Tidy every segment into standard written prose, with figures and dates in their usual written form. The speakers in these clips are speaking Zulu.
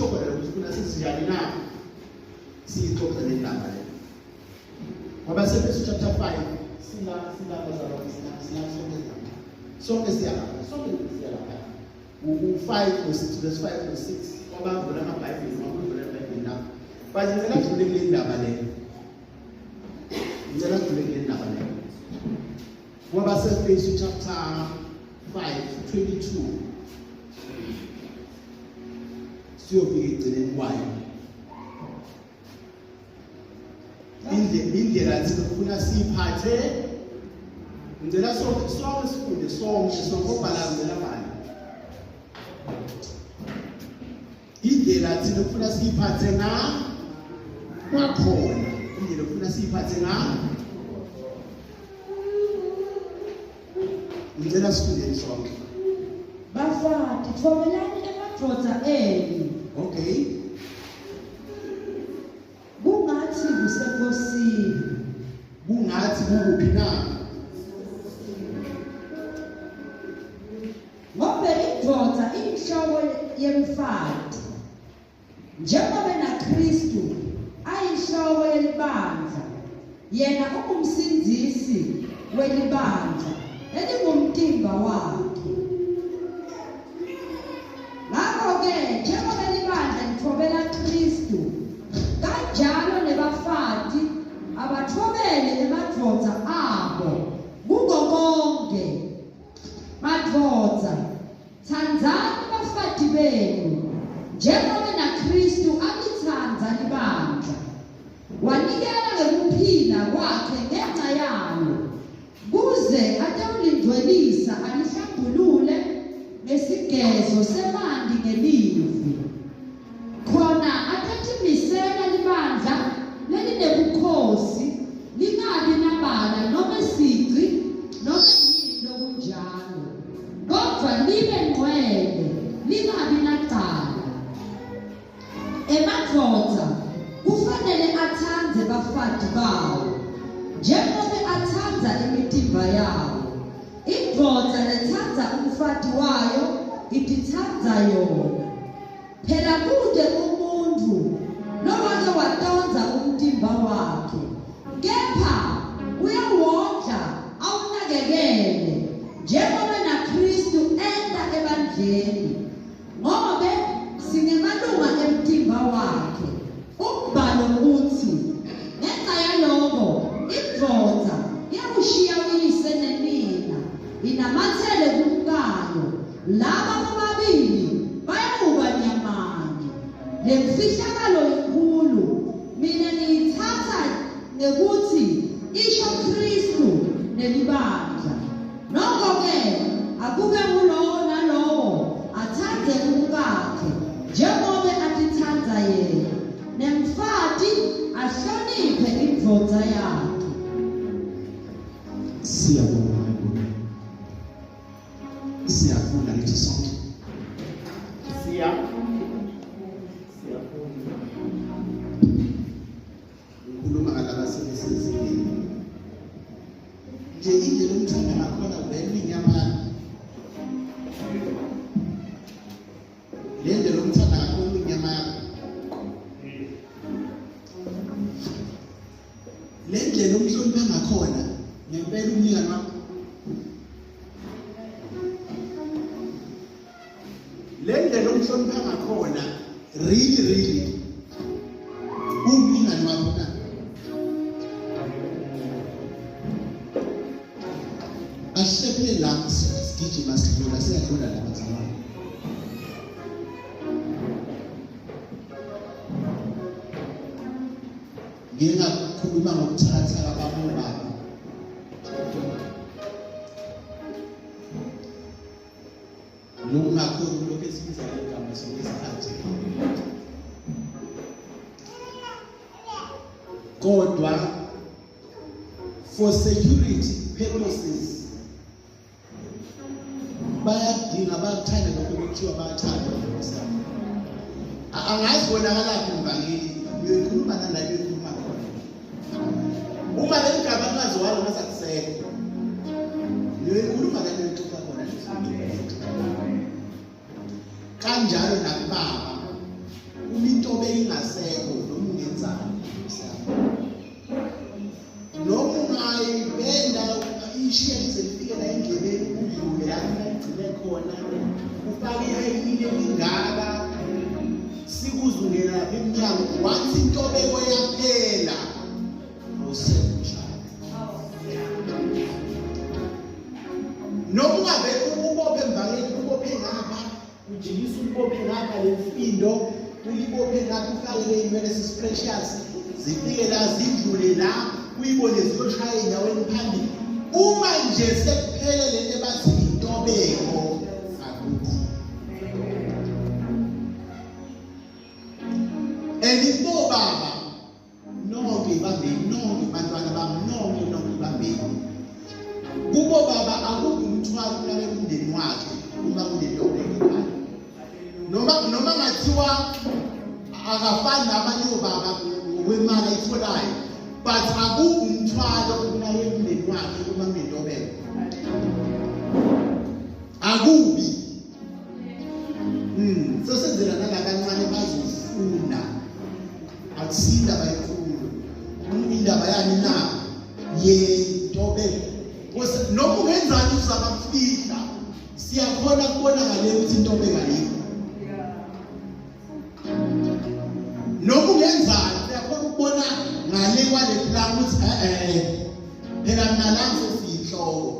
Akusho khona lokho sifuna sizinjani na? Siyixoxe le ndaba le. Ngoba sefesu chapter 5 sila sila bazalwane sila sila sonke lapha. Sonke siyalapha, sonke siyalapha. U-5 no-6 verse 5 no-6 kwabavula amaBhayibheli, kwabavula iBhayibheli lapho. But ngicela kudlule kule ndaba le. Ngicela kudlule kule ndaba le. Kwabasefesu chapter 5 22 siyofika ekugcineni kwayo. Indlela thina kufuna siyiphathe ngicela sonke sonke sifunde sonke sonke obhala ngicela bhala indlela thina kufuna siyiphathe nga kwakhona indlela kufuna siyiphathe nga ngicela sifundeni sonke Bafati, thobelani emadvodza enu. Okay. Kungathi kusenkosini. Kungathi kukuphi na? Ngobe indvodza iyinhloko yemfati. Njengobe naKhristu ayinhloko yelibandla, yena ungumsindzisi welibandla lelingumtimba wakhe. Ngakho-ke njengobe libandla litfobela Khristu, kanjalo nebafati abatfobele emadvodza abo kuko konkhe. Madvodza, Tsandzani bafati benu, njengobe naKhristu alitsandza libandla, wanikela ngekuphila kwakhe ngenca yalo, kuze atewulingcwelisa alihlambulule ngesigezo semanti ngelivi, khona atetimisela libandla lelinebukhosi, lingabi nabala nome sici nome yini lokunjalo. Kodvwa libe ngcwele, lingabi nacala. Emadvodza kufanele atsandze bafati bawo njengobe atsandza imitimba yawo. Indvodza letsandza umfati wayo ititsandza yona. Phela kute umuntfu lowake watondza umtimba wakhe, kepha uyawondla awunakekele, njengobe naKhristu enta ebandleni, ngobe singemalunga emtimba wakhe. Umbhalo utsi, Ngenca yaloko indvodza iyawushiya uyise nenina, inamatsele kumkayo, Laba bobabili bayawuba nyamanye. Le mfihlakalo inkhulu, mina ngiyitsatsa ngekutsi isho Khristu nelibandla. Noko-ke akube ngulowo nalowo atsandze umkakhe njengobe atitsandza yena, nemfati ahloniphe indvodza yakhe. Siyabonga. Siyafunda ngithi sonke. Siya. Siyafunda. Ngikhuluma ngalaba sebesezingeni. Nje indlela omthanda ngakhona vele inyama yakho. Le ndlela omthanda ngakhona inyama yakho. Le ndlela omhlonipha ngakhona ngempela umlingani wakho. Le ndlela omhlonipha ngakhona really really umlingani wakho na? Asihlephile la sigijima sidlula siyadlula la bazalwane. Ngike ngakhuluma ngobuthakathaka babobaba. Nokungakhoni lokhu esibiza ngegama sonke isikhathi. Kodwa for security purposes bayadinga bakuthanda lokho kuthiwa bayathanda nkosi yami angazi konakalaphi mvangeli uyoyikhuluma nala uyoyikhuluma khona uma leli gama lingaziwalo mase akusekho uyoyikhuluma la uyoyixoxa khona kanjalo nakubaba. ingasekho noma ungenzani noma ungayibenda ishiye lize lifike la endlebeni udlule la funa ligcine khona ufake ihayile elingaka sikuzungela lapha emnyango once intobeko yaphela awusemshado noma ungabe ubophe emvangeni ubophe ngapha ujikisa ulibophe ngapha le mfindo ulibophe ngapha ufake le inwele sisi-precious zifike la zidlule la uyibone ziyoshaya endaweni phambili uma nje sekuphele lento ebathi intobeko akukho and bobaba nonke ibambeni nonke bantwana bami nonke nonke ibambeni kubo baba akukho umthwalo kunake umndeni wakhe uma kunentombi ekhaya noma noma ngathiwa akafani nabanye obaba ngokwemali ayitholayo but akukho umthwalo kunake umndeni wakhe uma kunentobeko akubi sesenzela nalakancane bazofunda akusiyo indaba yemfundo indaba yani na yentobeko noma ungenzani uzama kufihla siyakhona kubona ngale ukuthi intobeko ayikho noma ungenzani siyakhona ukubona ngale kwale plan ukuthi eh phela mina la ngisesiyinhloko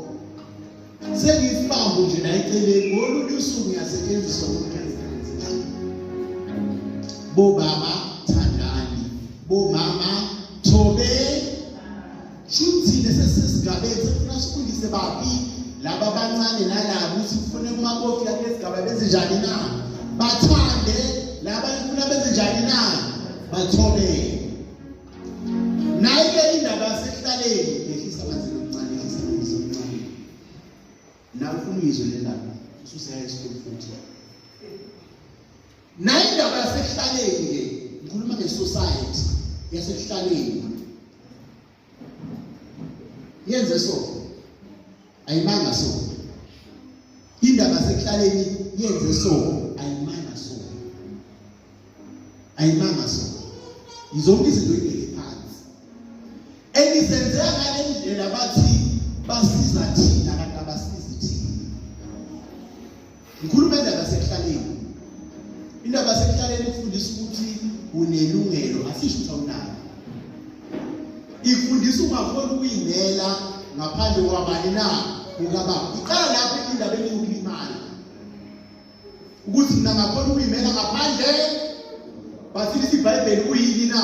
Sengiyisibambo nje la eceleni ngolunye usuku ngiyasetshenziswa ukuthi bobaba thandani bomama thobe shuthile sesisigabeni sefuna sifundise baphi laba abancane nalabo ukuthi kufune umakofi yakhe esigaba benze njani na bathande laba ifuna benze njani na bathobele Nayi ke indaba yasekuhlaleni yehlisa amanzi omncane yehlisa amanzi omncane. Nawe ufuna uyizwe le ndaba ususehigh school futhi. Nayi indaba yasekuhlaleni ke ngikhuluma nge-society yasekuhlaleni. Yenze so. Ayimanga so. Indaba yasekuhlaleni yenze so ayimanga so. Ayimanga so. Zonke izinto ibheke phansi. Enisenzeka ngale ndlela bathi basiza thina kanti abasizi thina. Ngikhuluma indaba yasekuhlaleni. Indaba yasekuhlaleni ifundisa ukuthi unelungelo asisho ukuthi awunalo. Ifundisa ungakhona ukuyimela ngaphandle kwabani na kukababa. Iqala lapho indaba eniyokulimala. Ukuthi mina ngakhona ukuyimela ngaphandle bathi lithi iBhayibheli kuyini na?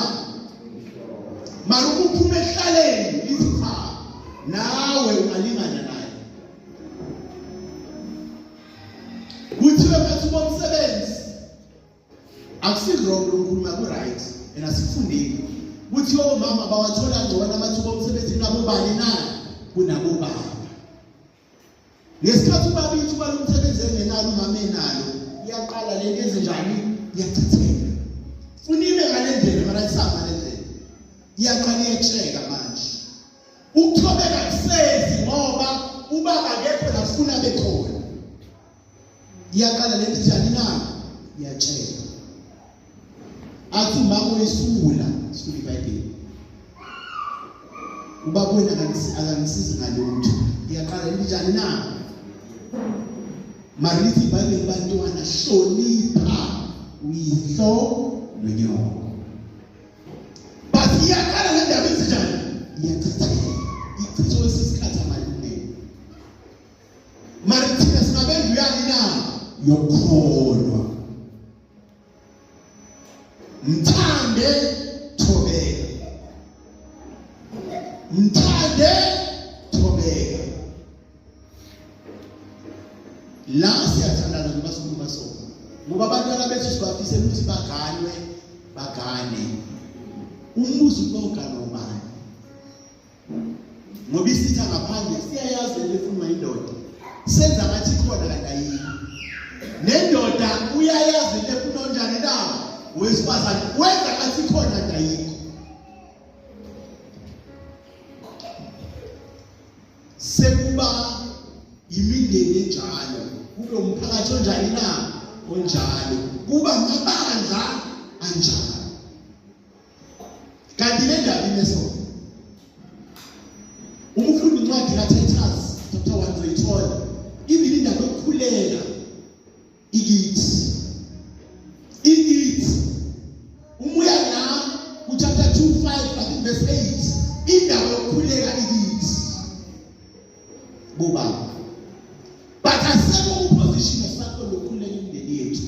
Mara ukuphuma ekuhlaleni lithi cha nawe ungalingana naye. Kuthiwe amathuba omsebenzi akusi-wrong lokukhuluma ku-right and asikufundeli kuthiwe omama bawathola ngcono amathuba omsebenzi kunabobani na kunabobaba ngesikhathi ubaba ithuba lomsebenzi engenalo umama enalo iyaqala le nto ezinjani iyachitheka funa ime ngale ndlela mara isaba ngale ndlela iyaqala iyetsheka manje Ukuthobeka kusezi ngoba ubaba akekho la funa bekhona. Iyaqala le nto njani na? Iyatshela. Athi umama uyisula sifunda iBhayibheli. Ubaba wena akangisizi ngalutho. Iyaqala le nto njani na? Mara lithi iBhayibheli bantwana hlonipha uyihlo nonyoko. But iyaqala le ndaba ithi njani? Iyachitheka. Ichitha kwesinye amalungelo. Mara thina singabendlu yani na? Yokukholwa. Mthande thobeka. Mthande thobeka. La siyathandana noma sikhuluma so. Ngoba abantwana bethu sibafisela ukuthi baganwe, bagane. Umbuzo ukuba uganwa ubani? Ngoba isitha ngaphandle siyayazi lento efunwa indoda. Senza ngathi ikhona kanti ayikho. Nendoda uyayazi into efunwa onjani na? Wesifazane wenza ngathi ikhona kanti ayikho. Sekuba imindeni enjalo, kube umphakathi onjani na? Onjalo. Kuba amabandla anjalo. kimi esona. Uma ufunda incwadi kaTitus chapter 1 uzoyithola even indaba yokukhuleka ikithi ikithi. Uma uya la ku-chapter 2 5 I think verse 8, indaba yokukhuleka ikithi bobaba, but asekho kuposition esakho lokukhuleka imindeni yethu.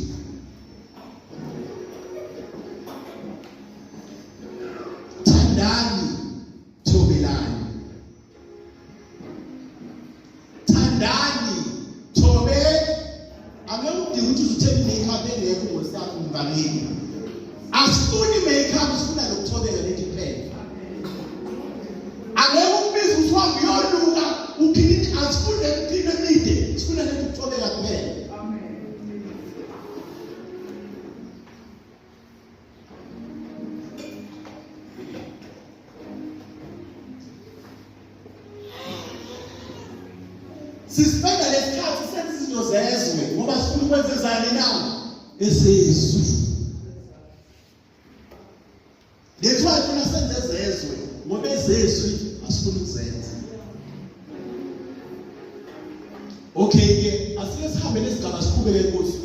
Thandani, thobelani, thandani, thobe. Angeke udinge ukuthi uzuthenge i-makeup engekho ngosakho mvangeli. Asifuni i-makeup, sifuna lokuthobeka lethi kuphela. Angeke ukubiza ukuthi uhambe uyoluka uphinde, asifune impilo emide, sifuna lethi ukuthobeka kuphela. Sisipenda lesikhathi senza izinto zezwe ngoba sifuna ukwenza ezani na esizwe. That's why funa senze ezezwe ngoba ezezwi asifuni ukuzenza. Okay ke, asike sihambe lesigaba siqhubeke kuso.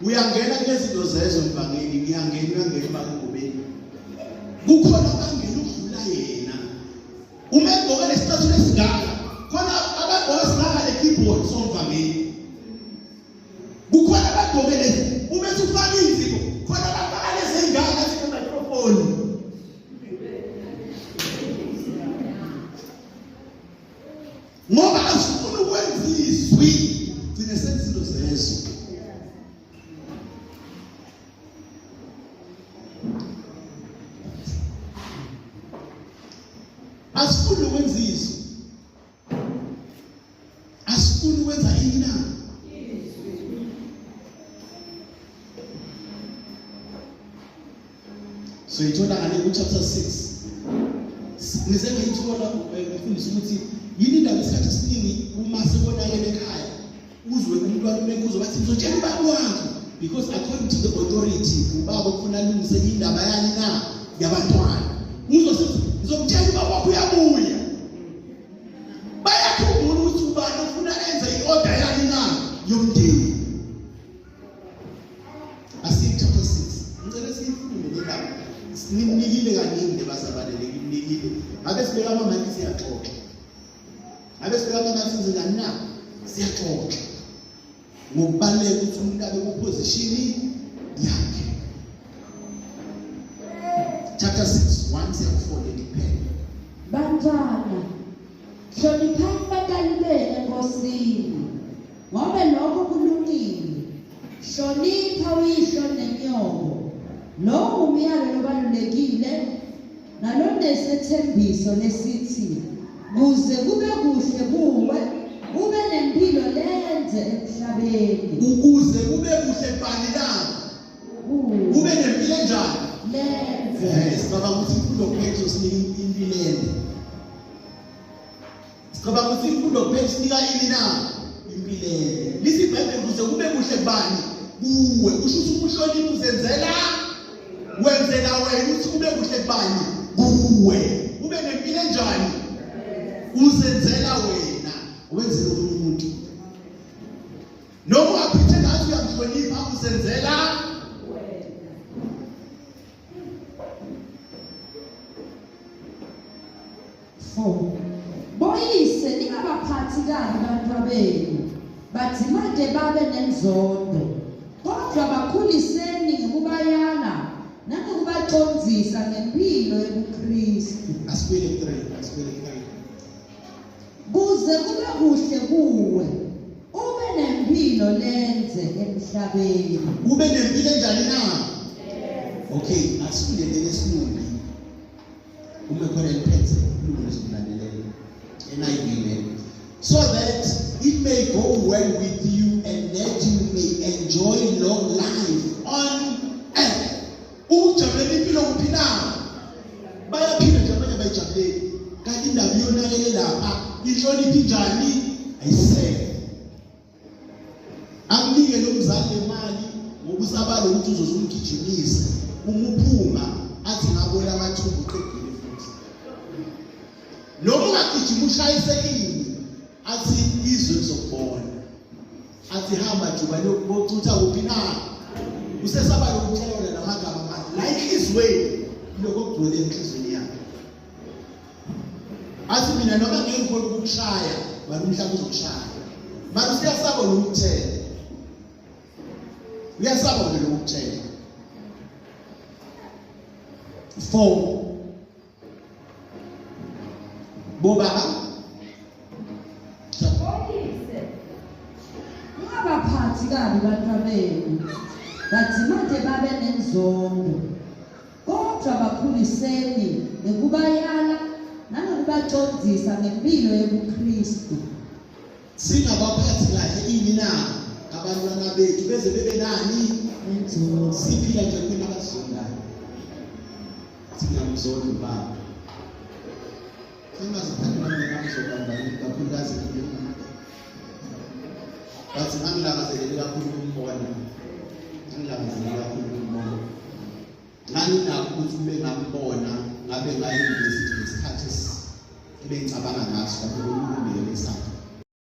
Uyangena kulezinto zezwe mvangeli, ngiyangena, uyangena ubaba engobeni. Kukhona abangena ukudlula yena. Uma egqoke lesicathulo esingaka, khona abagqoke esingaka le keyboard somvangeli. Kukhona abagqoke lezi, uma ethi ufaka inzipho, khona abafaka lezi ey'ngaka zine-microphone. Ngoba asifuni ukwenza izwi, gcine senza izinto zezwe. Asifuni ukwenza izwi, asifuni ukwenza ini na? So ithola ngale ku chapter 6. Ngize ngayithola ngifundisa ukuthi yini indaba isikhathi esiningi uma sebonakele ekhaya uzwe umntwana umekhuzo bathi ngizotshela ubaba wakho, because according to the authority ubaba ufuna alungise indaba yani na yabantwana. Uzosithi ngizomtshela ubaba wakho uyabuya. Bayakhumbula ukuthi ubani ufuna enze i-order yani na yomndeni. Asiyi chapter 6. Ngicela siyifunde le ndaba. Nimnikile kaningi lebazalwane, ngimnikile. Ngabe sibeka amamaki siyaxoxa. Ngabe sibeka amamaki sizingani na? Siyaxoxa. Ngokubaluleka ukuthi umuntu abe kuposition yakhe. Chapter 6 1 siya ku 4 leli kuphela. Bantwana, hloniphani batali benu eNkosini, ngobe lokho kulungile. Hlonipha uyihlo nenyoko. Lowo ngumyalo lobalulekile nalonesethembiso lesithi kuze kube kuhle kuwe ube nempilo lenze emhlabeni. Ukuze kube kuhle bani na? Kuwe. Kube nempilo enjani? Lenze. Sicabanga ukuthi imfundo kuphela izosinika impilo ende. Sicabanga ukuthi imfundo kuphela isinika ini na? Impilo ende. Lithi iBhayibheli ukuze kube kuhle kubani? Kuwe. Kusho ukuthi uma uhlonipha uzenzela wenzela wena ukuthi kube kuhle kubani? Kuwe. Ube nempilo enjani? Uzenzela wena, wenzela omunye umuntu. Noma ungaphethe ngathi uyamhlonipha uzenzela Four. Boyise ningabaphathi kabi abantwabenu, badzimate babe nenzondo, kodwa bakhuliseni ngekubayala nangekubacondzisa ngempilo yobuKristu. Asibuyele ku-3, asibuyele ku-3. Kuze kube kuhle kuwe, ube nempilo lenze emhlabeni. Ube nempilo enjani na? Okay, asifunde lesilungu. Uma khona eliphethe ilungu lesilandelela. NIV le. So that it may go well with you and that you may enjoy long life on earth. Ukujabulela impilo kuphi na? Bayaphila nje abanye bayijabuleli. Kanti indaba iyonakele lapha, inhlonipho injani? Ayisekho. Akunike lo mzali le mali ngoba usabala ukuthi uzoze umgijimise. Uma uphuma athi ngabona amathumbu uqedile futhi. Agijima ushayise ini athi izwe lizokubona. Athi hamba juba liyokubocutha kuphi na? Usesaba lokutshela lamagama manje la enhliziyweni lokho okugcwele enhliziyweni yakhe. Athi mina noma ngeke ngikhona ukukushaya, mara umhlaba uzokushaya. Mara usuyasaba lokutshela. Uyasaba wena lokutshela. 4 Bobaba Oyise ungabaphathi kabi bantwabenu badzimade babe nenzondo kodwa bakhuliseni ngekubayala nangekubacondzisa ngempilo yobuKristu. Singabaphathi kahle ini na abantwana bethu beze bebe nani? Nenzondo. Siphila nje khona abasizondayo. Singiyamzonda ubaba. Singazithandi nami ngamzonda kakhulukazi But ngangilangazelele kakhulu ukumbona. Ngangilangazelele kakhulu ukumbona. Nganginakho ukuthi kube ngambona ngabe ngaye university ngesikhathi ebengicabanga ngaso lapho kulungile lesakhe.